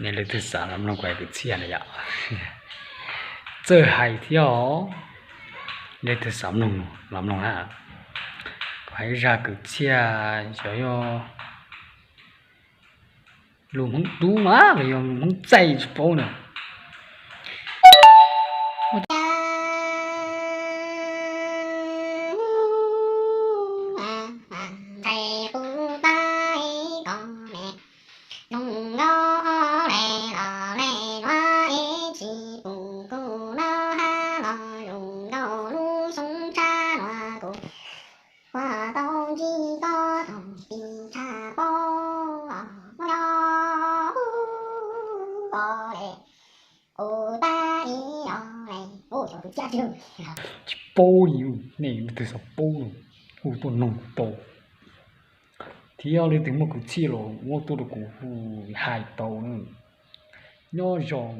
Nej leej twg xav los mloog kuv hais kwv txhiaj na yom? Txawj hais thiab os. Leej twg xav mloog los mloog na. Kuv hais zaj kwv txhiaj xyov yog lus Hmoob Dub mas los yog Hmoob Txaij tsis paub na. Tsis paub li, nej leej twg xav paub no hu tuaj noog tau. Thiab leej twg muaj kwv txhiaj los muab tuaj rau kuv hu hais tau na. Nyob zoo.